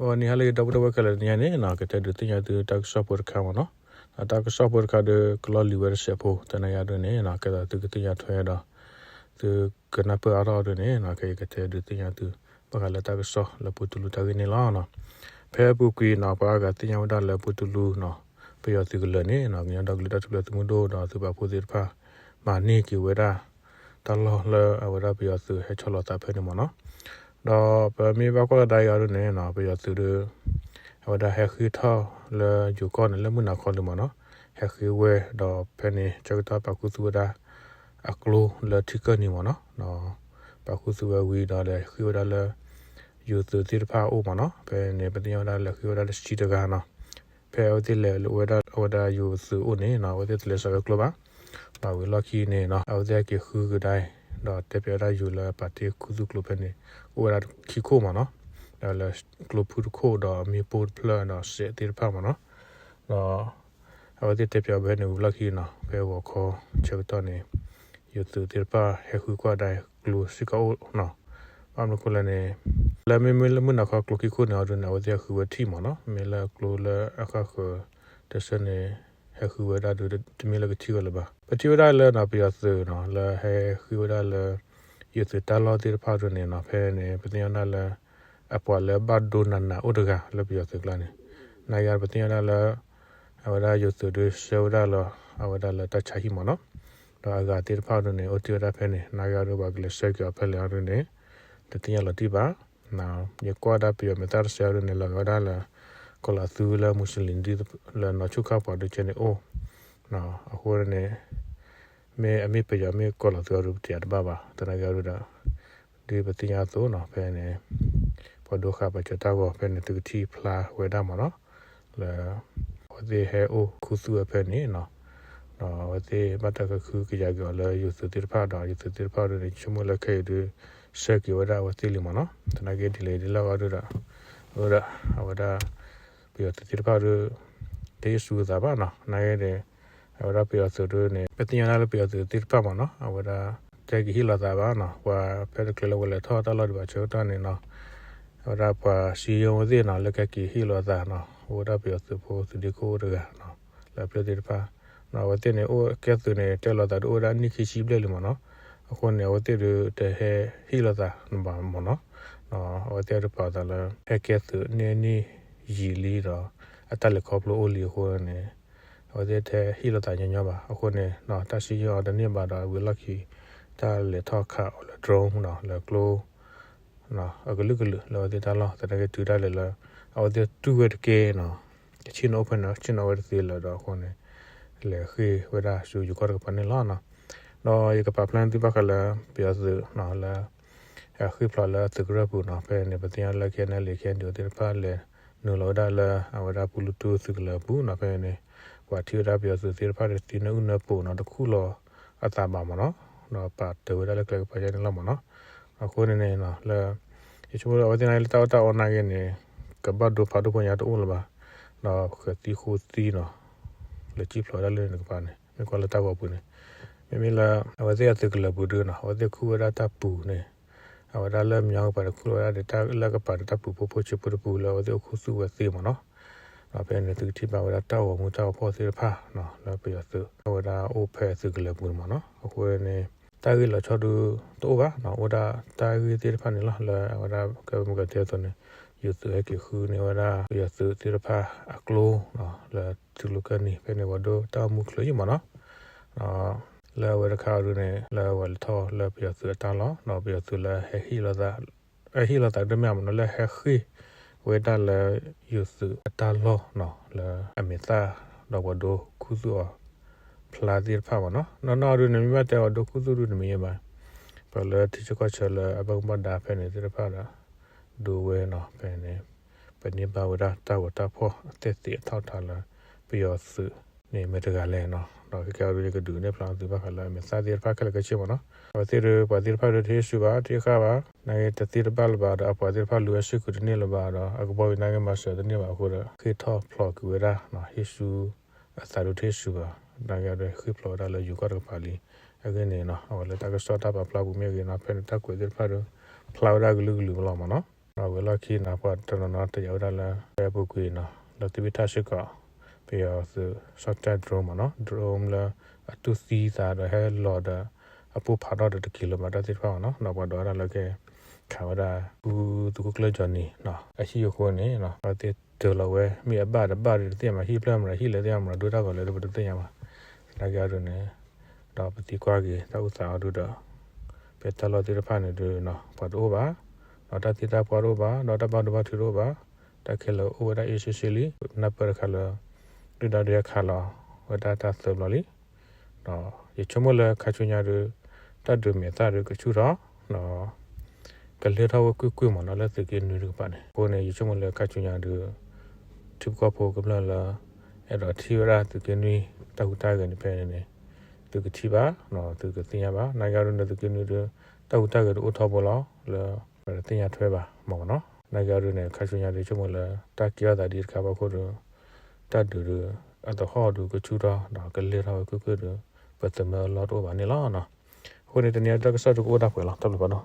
ဂီၤနံၤဟါလၢအဂ့ၤ ဒီပုၢ်ဝဲၢ်ခဲလၢာ်, တနံၤအံၤန့ၣ် ကတဲဒုးသ့ၣ်ညါသုတၢ်ကစီၣ်ဖိတခါမ့ၢ်နီၤ. တၢ်ကစီၣ်ဖိတခါဒီး ကလီလံာ်ဝဲတစဲးဖိ သနာ်က့ဒ်န့ၣ် ကဲသိးသုကသ့ၣ်ညါထွဲဒီး သုကနၢ်ပၢၢ်အါထီၣ်ဒ်န့ၣ် ကယကတဲဒုးသ့ၣ်ညါသု ဘၣ်ဃးလၢတၢ်ကစီၣ်လၢပူတူလူတၢ်ဂ့ၢ်န့ၣ်လီၤ. ဖဲအပူၤကွံာ်နီၤ ပှၤအါဂၤသ့ၣ်ညါဝဲဒၣ်လၢပူတူလူနီၤ ပယီၤသုးကလၢၤန့ၣ် ကညီဒီကလုာ်တၢ်ထူၣ်ဖျဲးသုးမုၢ်ဒိၣ်ဒီးသုးပာ်ဖှိၣ်သ့ၣ်တဖၣ် မၤန့ၢ်က့ၤဝဲဒၣ် တၢ်လီၢ်လၢအဝဲဒၣ်ပယီၤသုးဟဲဆီလီၤသးဖဲန့ၣ်မ့ၢ်နီၤ. ဒီးပမ့ၢ်ဘၣ်ကွၢ်လီၤဒ်အံၤအီၤဒ်န့ၣ်နီၤ ပယီၤသုးဒီး အဝဲဒၣ်ဟဲဃ့ၢ်ထီၣ်လၢယိၤကီၢ်န့ၣ် လၢမုၢ်နၤခီလံမ့ၢ်နီၤ, ဟဲဃ့ၢ်ဝဲဒီးဖဲန့ၣ် ဆၢကတီၢ်ပာ်ခူသူၣ်ဝဲဒၣ် အကျိလၢထံကၢၢ်နံၤမ့ၢ်နီၤ, ပာ်ခူသူၣ်ဝဲဝံၤဒီးလဲၤဃ့ၢ်ဝဲဒၣ်လၢ ယိၤသုးသ့ၣ်တဖၣ်အအိၣ်မ့ၢ်နီၤ, ဖဲန့ၣ် ပသ့ၣ်ညါဝဲဒၣ်လဲၤဃ့ၢ်ဝဲဒၣ်တဆံတဂၤနီၤ, ဖဲအဝဲသ့ၣ်လဲၤဝဲဒၣ်အဝဲဒၣ်ယိၤသုးအိၣ်န့ၣ်နီၤ အဝဲသ့ၣ်တလဲၤစးဝဲကျိဘၣ်, ဒီးဝံၤလီၢ်ခံန့ၣ်နီၤ အဝဲသ့ၣ်ဟဲက့ၤဃုကဒါအံၤ ဒီးတဲပၠးဝဲဒၣ်ယိၤလၢပာ်တ့ၢ်ခူသူၣ်ကျိဖဲန့ၣ် အိၣ်ဝဲဒၣ်ခံခိၣ်မ့ၢ်နီၤ, ဒီးလၢကျိဖုတခိၣ်ဒီးမ့ၣ်ပိၢ်တဖျၢၣ်ဒီးစဲးသ့ၣ်တဖၣ်မ့ၢ်နီၤ, ဒီး အဝဲသ့ၣ်တဲပၠးဖဲန့ၣ်ဝံၤလီၢ်ခံနီၤ ဖဲဂီၤခီဆၢကတီၢ်န့ၣ် ယိၤသုးသ့ၣ်တဖၣ်ဟဲဃုကွၢ်ဒၣ်ကျိစ့ၢ်ကီးအိၣ်နီၤ, ဘၣ်မနုၤအဃိလဲၣ်န့ၣ် လၢမ့မ့ၢ်လၢမုၢ်နၤခီကျိခံခိၣ်န့ၣ်အီၤဒ်န့ၣ် အဝဲသ့ၣ်ဟဲဃုဝဲထံၣ်မ့ၢ်နီၤ, မ့ၢ်လၢကျိလၢအဃၣ်ဃၢၤတဆၢန့ၣ် ဟဲဃုဝဲဒၣ်ဒီးတမ့ၢ်လၢကထံၣ်ဝဲလၢၤဘၣ်. ပထံၣ်ဝဲဒၣ်လၢနီၤ ပယီၤသုးနီၤ လၢဟဲဃ့ၢ်ဝဲဒၣ်လၢ ယိၤသုးတၢ်လီၢ်သ့ၣ်တဖၣ်ဒ်န့ၣ်နီၤ ဖဲန့ၣ် ပသ့ၣ်ညါဒၣ်လၢ အပှၤလၢဘၣ်ဒိနးနးအိၣ်တဂၤလၢပယီၤသုးကျါန့ၣ်, နာ်က့ဒီးပသ့ၣ်ညါဒၣ်လၢ အဝဲဒၣ်ယိၤသုးဒုးဆှၢဝဲဒၣ်လီၤ အဝဲဒၣ်လၢတၢ်ဆါဟံၣ်မ့ၢ်နီၤ, ဒီးအဂၤသ့ၣ်တဖၣ်ဒ်န့ၣ် အိၣ်တ့ၢ်ဝဲဒၣ်ဖဲန့ၣ် နာ်က့ဒီးပှၤကလဲၤဆှၢက့ၤအီၤဖဲလဲၣ်အီၤဒ်န့ၣ် တသ့ၣ်ညါလီၤတံၢ်ဘၣ်. ယကွၢ်ဒၣ်ပယီၤမဲာ်သၣ်တစဲးအီၤဒ်န့ၣ် လီၤဂာ်ဝဲဒၣ်လၢ ကီၤလၤသူလၢမူစလ့ၣ်ဒ်လၢနီၢ်ဆူၣ်ခၣ်ပှၤဒုးကဲန့ၣ်အိၣ် အဃိန့ၣ် မ့ၢ်အမ့ၢ်ပယီၤမ့ၢ်ကီၤလၤသူအီၤဒုး ပတဲတဘၣ်ဘၣ် သနာ်က့အီၤဒုးဒီး ဒ်ပသ့ၣ်ညါအသိးနီၤ ဖဲန့ၣ် ပှၤဒိဃာ်ပာ်စၢၤတၢ်ဂီၤဖဲန့ၣ် သုကထံၣ်ဖျါဝဲဒၣ်မ့ၢ်နီၤ, လၢ အဝဲသ့ၣ်ဟဲအိၣ်ခူသူၣ်ဝဲဖဲန့ၣ်နီၤ, ဒီးအဝဲသ့ၣ်ဘၣ်တၢ်ကဟုကယာ်က့ၤအီၤလၢယိၤသုးသ့ၣ်တဖၣ်ဒီး ယိၤသုးသ့ၣ်တဖၣ်ဒ်န့ၣ် ဆိကမိၣ်လၢခဲအံၤဒုး ဆှၢက့ၤဝဲဒၣ်အဝဲသ့ၣ်လံမ့ၢ်နီၤ, သနာ်က့ဒ်လဲၣ်ဒ်လဲၣ်အီၤဒုးဒီး အဝဲဒၣ် အဝဲဒၣ် ပယီၤသုးသ့ၣ်တဖၣ်ဒုး တဟ့ၣ်ဆူအသးဘၣ်နီၤ, နာ်က့ဒီး အဝဲဒၣ်ပယီၤသုးဒုးန့ၣ် ပသ့ၣ်ညါဒၣ်လၢပယီၤသုးသ့ၣ်တဖၣ်မ့ၢ်နီၤ အဝဲဒၣ် တဟဲက့ၤဟ့ၣ်လီၤသးဘၣ်နီၤ, ပှၤဖဲတချုးလၢပှၤလဲၤထီၣ်တၢ်လီၢ်ဒံးဘၣ်ဆၢကတီၢ်န့ၣ်နီၤ, အဝဲဒၣ်ပှၤစံယိဝဲသ့ၣ်နီၤ လၢကဟဲက့ၤဟ့ၣ်လီၤသးနီၤ အိၣ်ဝဲဒၣ်ပယီၤသုးဖိသုးဒ့ခိၣ်အိၣ်တဂၤနီၤ လၢအဖျၢၣ်သ့ၣ်တဖၣ်, အဝဲသ့ၣ်န့ၣ် အိၣ်ကဲသုးန့ၣ် တဲလီၤသးဒုးအိၣ်ဝဲဒၣ်နံၣ်ခံဆံဘျဲၣ်လံမ့ၢ်နီၤ, အဃိန့ၣ် အဝဲသ့ၣ်ဒုးတဟဲဟ့ၣ်လီၤသးဘၣ်မ့ၢ်နီၤ, အဝဲသ့ၣ်ဒုးပာ်သးလၢ ဟဲကဲသုးန့ၢ်နံၣ်ယံာ်လံဒီး အတၢ်လဲၤခီဖျိအိၣ်လံအဃိန့ၣ် အဝဲသ့ၣ်တဟဲဟ့ၣ်လီၤသးညီညီဘၣ်, အဃိန့ၣ် တၢ်စံယိအီၤတန့ၢ်ဘၣ်ဒီးဝံၤလီၢ်ခံ တၢ်လဲၤထီၣ်ခးအီၤလၢ drone နီၤ လၢကျိ အကလုာ်ကလုာ်လၢအဝဲသ့ၣ်တၢ်လီၢ် သနာ်က့တုၤဒၣ်လဲာ်လၢ အဝဲသ့ၣ်တူၢ်ဝဲတကဲနီၤ, ဆ့ၣ်နီၤအိၣ်ဖဲန့ၣ် ဆ့ၣ်နီၤဝဲတသ့လၢၤဒီးအဃိန့ၣ် လဲၤဃ့ၢ်ဝဲဒၣ်ဆူယိၤကီၢ်တကပၤန့ၣ်လီၤ. ဒီးယကပာ်ဖျါန့ၢ်သုဘၣ်ဃးလၢ ပယီၤသုးနီၤ လၢ အဃ့ၢ်ဖျိးလၢသုးကရၢၢ်ပူၤနီၤ, ဖဲန့ၣ် ပသ့ၣ်ညါလၢ KNLA KNDO သ့ၣ်တဖၣ်လဲၤနုာ်လီၤဝဲဒၣ်လၢ အဝဲဒၣ်ပူလူတူသုးကလၢၤပူၤနီၤ, ဖဲန့ၣ် ပှၤထံၣ်ဝဲဒၣ်ပယီၤသုးသ့ၣ်တဖၣ်ဒီးသံနၢအုၣ်နၢပူၤနီၤ, တခူၣ်လီၤအသးဘၣ်မ့ၢ်နီၤ, ဒီးပာ်တ့ၢ်ဝဲဒၣ်လၢကျဲကပၤယဲန့ၣ်လီၤမ့ၢ်နီၤ, အဃိန့ၣ်န့ၣ် လၢ ယဆိကမိၣ်လၢအဝဲသ့ၣ်န့ၣ်လၢတၢ်အီၣ်တၢ်အီနာ်က့န့ၣ် ကဘၣ်ဒိဖးဒိၣ်ဖိညါတအိၣ်လၢၤဘၣ်, ဒီးဃဲၤသံဃိသံနီၤ, လဲၤစံၣ်ဖျိးဝဲဒၣ်လၢန့ၣ်တကပၤန့ၣ် မ့ၢ်ကွၢ်လၢတၢ်ဂီၤပူၤန့ၣ်, မ့မ့ၢ်လၢ အဝဲသ့ၣ်အသုးကလၢၤပူၤဒုနီၤ အဝဲသ့ၣ်ခူၣ်ဝဲဒၣ်တၢ်ပူၤန့ၣ်, အဝဲဒၣ်လၢမညီကပၤန့ၣ် ခူၣ်လီၤဝဲဒၣ်ဒီးတၢ်လၢကပၤန့ၣ် တၢ်ပူၤဖိဖိဆံးဖိတပူၤလၢအဝဲသ့ၣ်အိၣ်ခူသူၣ်ဝဲသ့မ့ၢ်နီၤ, ဒီးဖဲန့ၣ် သုကထံၣ်ဘၣ်ဝဲဒၣ်တၢ်ဂီၤမူတၢ်ဂီၤဖီၣ်သ့ၣ်တဖၣ် လၢပယီၤသုး အဝဲဒၣ်အိၣ်ဖဲသုးကလၢၤပူၤန့ၣ်မ့ၢ်နီၤ, အဃိန့ၣ် တၢ်ဂ့ၢ်လီၤဆီဒုတအိၣ်ဘၣ်နီၤ, အိၣ်ဒၣ်တၢ်ဂ့ၢ်သ့ၣ်တဖၣ်န့ၣ်လီၤ, လၢအဝဲဒၣ်ကဲမုၢ်ကတဲအသိးန့ၣ် ယိၤသုးဟဲက့ၤဃုန့ၢ်ဝဲဒၣ် ပယီၤသုးသ့ၣ်တဖၣ်အကျိ လၢထံကျိကၢၢ်နံၤ ဖဲန့ၣ် ပှၤဒိတၢ်အိၣ်မူချုးယံာ်မ့ၢ်နီၤ, လၢအဝဲတခါအံၤဒုန့ၣ် လၢအဝဲလဲၤထီၣ်လၢပယီၤသုးအတၢ်လီၢ်နီၤ, ပယီၤသုးလၢဟဲဟ့ၣ်လီၤသး ဟဲဟ့ၣ်လီၤသးတမ့ၢ်မ့ၢ်နီၤ, လၢဟဲဃ့ၢ်ဝဲဒၣ်လၢယိၤသုးအတၢ်လီၢ်နီၤ, လၢအမဲာ်သၣ်ဒီးပှၤဒိခူသူၣ်အီၤဖျါသ့ၣ်တဖၣ်မ့ၢ်နီၤ, နီၢ်နီၢ်ဒုန့ၣ် မ့ၢ်ဘၣ်တဲအီၤဒိခူသူၣ်ဒုန့ၣ်မ့ၢ်ယဲဘၣ်, ပှၤလၢထံဆၢကီၢ်ဆၢလၢအဘၣ်မူဘၣ်ဒါဖဲန့ၣ်သ့ၣ်တဖၣ်ဒီး ဒိဝဲနီၤ, ဖဲန့ၣ် ပန့ၢ်ဘၣ်ဝဲဒၣ်တၢ်ဂီၤတၢ်ဖီၣ်အသဲၣ်သ့ၣ်အထီၣ်ထါလၢ ပယီၤသုးန့ၣ်မ့ၢ်တဂၤလဲၣ်နီၤ, ဒီးခဲကဲအံၤဒုန့ၣ် ကဒုးနဲၣ်ဖျါသုဘၣ်ဃးလၢအမဲာ်သၣ်သ့ၣ်တဖၣ်ခဲလၢာ်ခဲဆ့မ့ၢ်နီၤ, အဝဲသ့ၣ်ဒု ပှၤသ့ၣ်တဖၣ်ဒုတဟ့ၣ်ဆူၣ်ဘၣ် တဟ့ၣ်ဃာ်ဘၣ်, နာ်က့တသ့တဘၣ်လၢၤဘၣ်ဒီး အပှၤသ့ၣ်တဖၣ်လူၤဝဲစ့ၢ်ကီးတန့ၢ်လၢၤဘၣ်ဒီး အကဘီယူၤနာ်က့မၤစၢၤတန့ၢ်ဘၣ်အဃိဒီး ဟ့ၣ်ထီၣ်ဖျိးကွံာ်ဝဲဒၣ် ဟ့ၣ်ဆူၣ်အသးဒုတဟ့ၣ်ဆူၣ်ဘၣ်, နာ်က့ဒီးဟ့ၣ်ဖျိးဝဲဒၣ်လၢယိၤကီၢ်တကပၤလံ, အဂ့ၢ်န့ၣ်နီၤ အဝဲလၢတၢ်ကစီၣ်တၢ်ပာ်ဖျါပူၤမ့ၢ်ဂ့ၤနီၤ, ဖဲန့ၣ်တၢ်ကွဲးသ့ၣ်တဖၣ်ဒု ဖျါဝဲဒၣ်ကလုာ်ကလုာ်လီၤမ့ၢ်နီၤ. အဝဲလီၢ်ခံနီၤ ပှၤတနီၤနီၤတယာ်ဝဲဒၣ်လၢ ဖဲအပူၤကွံာ်နီၤ လၢသဘံၣ်ထၣ်စ့ၢ်ကီး ပယီၤသုးဆီၣ်တၢ် drone မ့ၢ်နီၤ drone လၢအတူၢ်သံသးဒီးဟဲလီၤဒီး အပိၢ်ဖးထီၣ်ဒီးတကံလိၤမး တၢ်သ့ၣ်တဖၣ်မ့ၢ်နီၤ ဒီးပှၤဒိးဝဲဒၣ်လၢကဲ ခးဝဲဒၣ် ဖုသုးခိၣ်ကျၢၢ်ကၠီနံၤနီၤ အဟံၣ်အဃိန့ၣ် အဝဲသ့ၣ်တ့ၢ်လီၤဝဲ မ့ၢ်အဘၣ်တဘၣ်ဒီးတသ့ၣ်ညါမး ဟံၣ်ဖျၢၣ်မး ဟံၣ်လၢသ့ၣ်ညါမး ဒိၣ်တၢ်ဂီၤလၢပတသ့ၣ်ညါဘၣ် နာ်က့အဒိန့ၣ် ဒီးပသံကွၢ်က့ၤတၢ်အိၣ်သးအီၤဒုဒီး ဖဲတၢ်လီၢ်သ့ၣ်တဖၣ်န့ၣ်ဒုနီၤ ပှၤတအိၣ်ဘၣ် ဒီးတၢ်သံတၢ်ပှၢ်တအိၣ်ဘၣ် ဒီးတၢ်ဘၣ်ဒိဘၣ်ထံးတအိၣ်ဘၣ် တၢ်ခဲလၢာ်အိၣ်ဝဲဒၣ်အ့ၣ်ဆ့ဆ့လံ နၢ်ပၢၢ်တခါလၢ ဒုၣ်ဒါဒုးဟဲခးလီၤဝဲဒၣ်တၢ်သၢဘျီလံ ဒီးယဆိကမိၣ်လၢခါဆူညါဒု တၢ်ဒုးမဲာ်သၣ်ဒုကဆူၣ်ထီၣ် ဒီး ကလဲၤထီၣ်ဝဲကွ့ၢ်ကွ့ၢ်မ့ၢ်နီၤ လၢသုးက့နွံတကပၤန့ၣ် အဃိန့ၣ် ယဆိကမိၣ်လၢခါဆူညါဒု ထံဖိကီၢ်ဖိကမျၢၢ်လၢ အဲၣ်ဒိးထံၣ်ဝဲဒၣ်သုးက့နွံ တၢ်ဟူးတၢ်ဂဲၤန့ၣ်ဖဲန့ၣ်န့ၣ် သုကထံၣ်ဘၣ် သုကသ့ၣ်ညါဘၣ် နာ်က့အဒိန့ၣ် သုးက့နွံဒု တၢ်ဟူးတၢ်ဂဲၤဒုအိၣ်ထီဘိလီၤ လၢပတသ့ၣ်ညါထွဲဘၣ်မ့ၢ်နီၤ နာ်က့အဒိန့ၣ် ခါဆူညါဒု ဆိကမိၣ်လၢ တၢ်ကဲထီၣ်သးဒ်တခါဘၣ်အဃိဒီး တၢ်ဒုးဒု အသဟီၣ်ဒုကဆူၣ်ထီၣ် ဒီးကလဲၤထီၣ်ဝဲကွ့ၢ်ကွ့ၢ်ဒု ပသမၢအလီၢ်တအိၣ်ဘၣ်န့ၣ်လီၤ. အဃိန့ၣ် တနံၤအံၤတၢ်ကစီၣ်ဒုကအိၣ်ဒၣ်ပှဲၤလီၤ တၢ်ဘျုးဖးဒိၣ်